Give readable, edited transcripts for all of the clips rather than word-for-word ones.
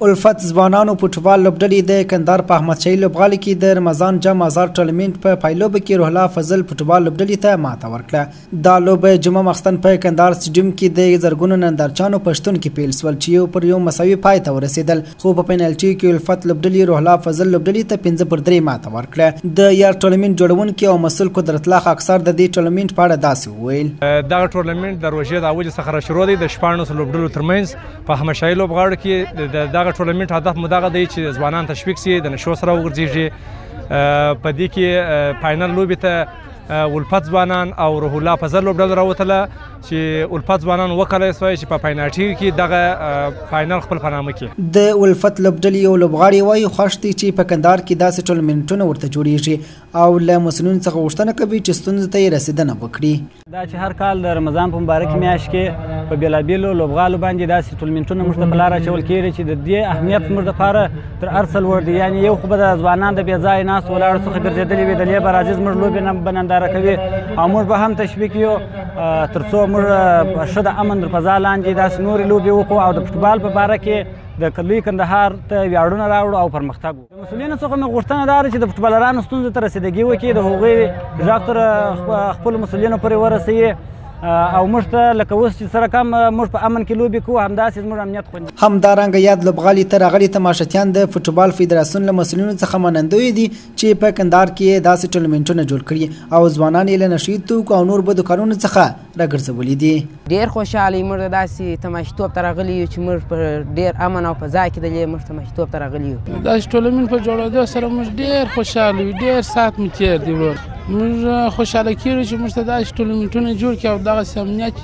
الفت ځوانانو فوټبال لوبډلې د کندهار په احمدشاهي لوبغالي کې د رمضان جام ازاد ټورنمنټ په پایلوبه کې روح الله فضل فوټبال لوبډلې ته ماته ورکړه. دا لوبه جمعه ماخستن په کندهار سټډیوم کې د زرګونو نندارچیانو په شتون کې پیل شول چې 1-1 مساوي پای ته ورسېدل، خو په پنالټي کې الفت لوبډلې روح الله فضل لوبډلې ته 5-3 ماته ورکړه. د یاد ټورنمنټ جوړونکي او مسؤل قدرت الله خاکسار د دې ټورنمنټ په اړه داسې وویل: دغه ټورنمنټ د روژې د اولې څخه را شروع دی، د 16 لوبډلو ترمنځ په احمدشاهي لوبغاړو کې. دغه ټورنمنټ هدف مو دغه دی چې ځوانان تشویق شي، د نشو سره وغورځېږي. په دې کې فاینل لوبې ته الفت ځوانان او روح الله فضل لوبډله راوتله چې الفت ځوانان وکولای شوای چې په پاینالټي کې دغه فاینل خپل په نامه کړي. د الفت لوبډلې یو لوبغاړی وایي خوښ دی چې په کندهار کې داسې ټورنمنټونه ورته جوړیږي او له مسؤلینو څخه غوښتنه کوي چې ستونزو ته یې رسېدنه وکړي. دا چې هر کال د رمضان په مبارک میاشت کې په بېلابېلو لوبغالو باندې داسې ټورنمنټونه موږ ته په لاره اچول کېږي چې د دې اهمیت موږ دپاره تر هر څه لوړ دی. یعنې یو خو به د ځوانان د بې ځایه ناستو ولاړو څخه ګرځېدلي وي، د لې به راځي زموږ لوبې نه به ننداره کوي او موږ به هم تشویق یو تر څو موږ ښه د امن تر فضا لاندې داسې نورې لوبې وکړو او د فوټبال په باره کې د لوی کندهار ته ویاړونه راوړو او پرمختګ وکړو. د مسؤلینو څخه مې غوښتنه دا ده چې د فوټبالرانو ستونزو ته رسیدګي وکړي، د هغوی غږ تر خپلو مسؤلینو پورې ورسوي او موږ ته لکه اوس چې سره کم موږ په امن کې لوبې کوو، همداسې زموږ امنیت خوندي. همدارنګه یاد لوبغالي ته راغلي تماشچیان د فوټبال فدراسیون له مسؤلینو څخه منندوی دي چې په کندهار کې یې داسې ټورنمنټونه جوړ کړي او ځوانان یې له نشه یي توکو او نور بدو کارونو څخه راګرځولي دي. ډېر خوشحاله یو، موږ داسې تماشتوب ته راغلي یو چې موږ په ډېر امن او فضا کې د لې موږ تماشتوب ته راغلي یو. داسې ټورنمنټ په جوړېدو سره موږ ډېر خوشحاله یو، ډېر ساعت مو تېر دی ورور. موږ خوشحاله کېږو چې موږ ته داسې ټورنمنټونه جوړ کړي او دغسې امنیت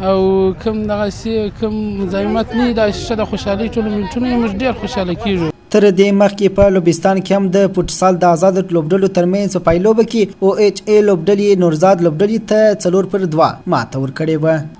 او کوم دغسې کوم مزاحمت نه وي، داسې ښه د خوشحالۍ ټورنمنټونه موږ ډېر خوشحاله کېږو. تر دې مخکې په لوبستان کې هم د فوټسال د ازادو لوبډلو ترمنځ په پایلوبه کې او ایچ ای لوبډلې نورزاد لوبډلې ته 4-2 ماته ورکړې وه.